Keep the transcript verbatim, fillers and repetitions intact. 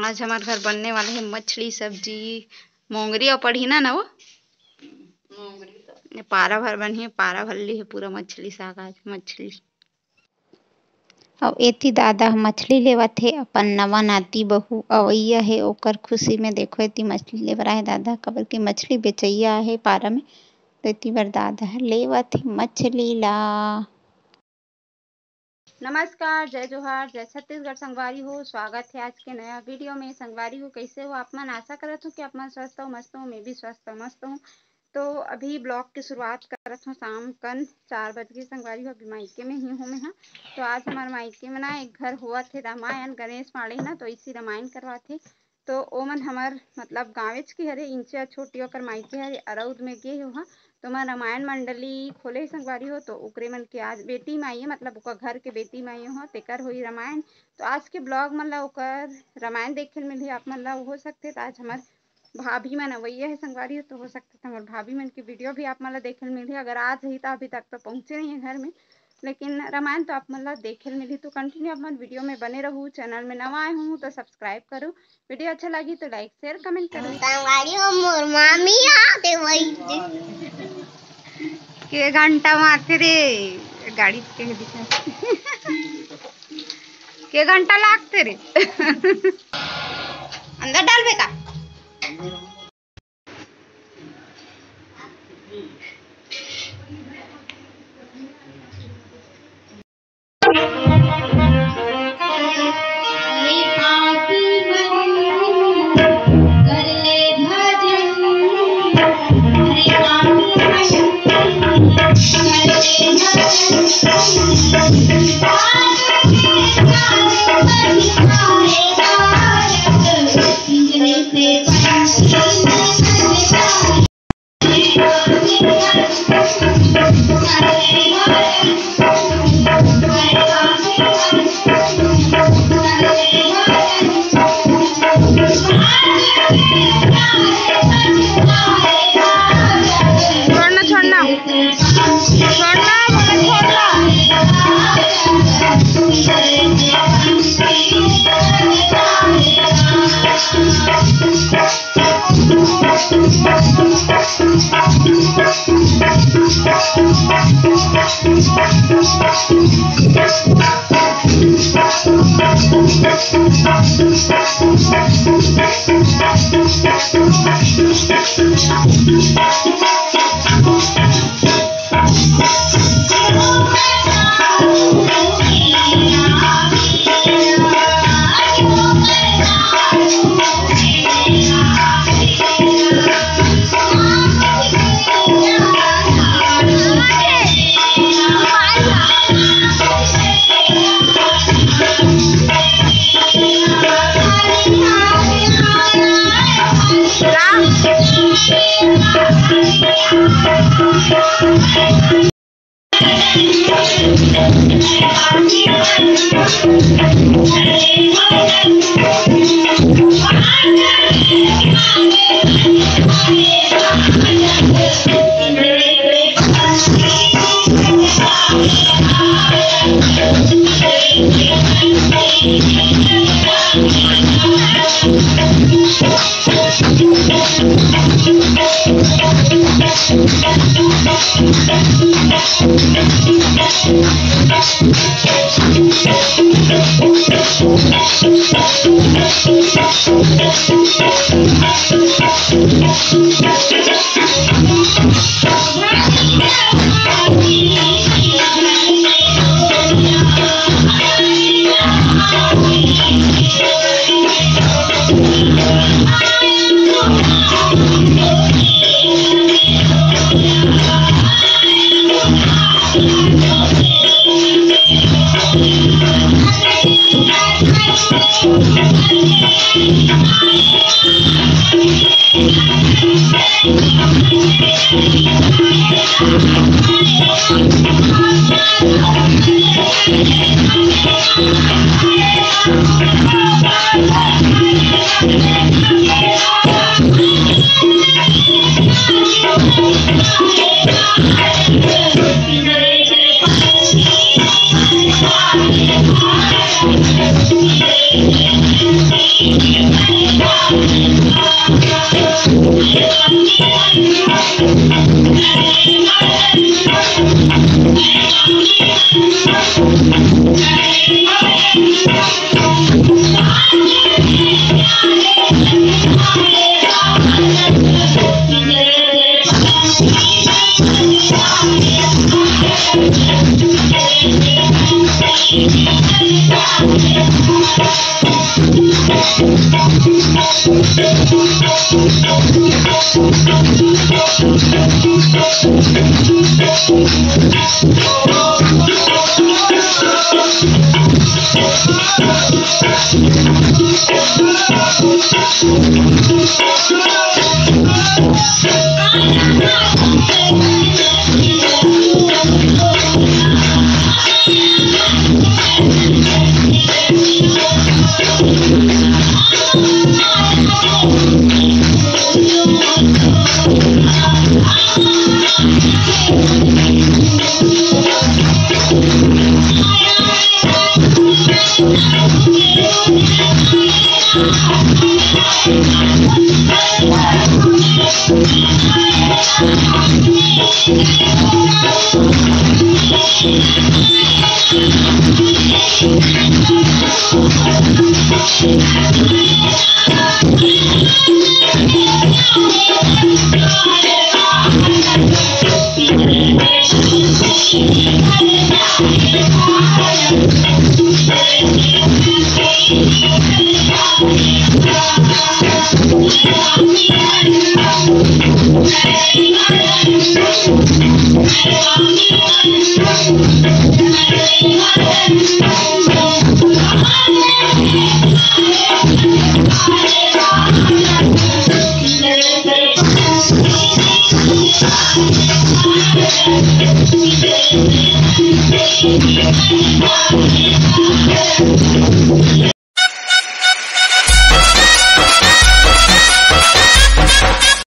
आज हमर घर बनने वाला हे मछली सब्जी, मोंगरी अउ पढ़ी ना, ना वो? मोंगरी तो। ये पारा भर बनही, पारा भर ली हे पूरा मछली साग आज, मछली। अउ एती दादा ह मछली लेवत हे, अपन नवा नाती बहू अवइया हे, ओकर खुशी में देखो एती मछली लेबर आहे दादा, काबर कि मछली बेचइया आहे पारा में, तो एती बर दादा ह लेवत हे मछली ला। नमस्कार, जय जोहार, जय छत्तीसगढ़ संगवारी हो। स्वागत हे आज के नया video में। संगवारी हो, कइसे हो आप मन? आशा करत हूँ कि आप मन स्वस्थ हो, मस्त हो। मैं भी स्वस्थ हो, मस्त हूँ। तो अभी vlog के शुरुआत करत हूँ। शाम कन चार बज गे संगवारी हो, अभी मायके में ही हूँ मैं हा। तो आज हमर मायके में ना एक घर होवत हे रामायण, गणेश पांड़े ना, तो इसी रामायण करवात हे। तो ओमन हमर मतलब गाँवेच के हरे, इंचिया छोटी ओकर मायके हरे, अरौद में गे हे ओहा। तो मैं रामायण मंडली खोले हे संगवारी हो, तो ओकरे मन के आज बेटी माई हे, मतलब ओकर घर के बेटी माई हो, तेकर होई रामायण। तो आज के vlog मन ला ओकर रामायण देखे ल मिलही आप मन ला, हो सकथे। तो आज हमर भाभी मन अवइया हे संगवारी हो, तो हो सकथे तो हमर भाभी मन के video भी आप मन ला देखे ल मिलही। अगर आज ही तो अभी तक तो पहुँचे नहीं है घर में, लेकिन रामायण तो आप मन ला देखे ल मिलही। तो continue आप मन video में बने रहू। Channel में नवा आए हूँ तो subscribe करू, video अच्छा लगी तो like share comment करू। संगवारी हो, मोर मामी आगे वही। के घंटा मारथे रे गाड़ी के दिखा। के घंटा लागथे रे? अंदर डालबे का? छोड़ना, छोड़ना। छोड़ना, बोले छोड़ना।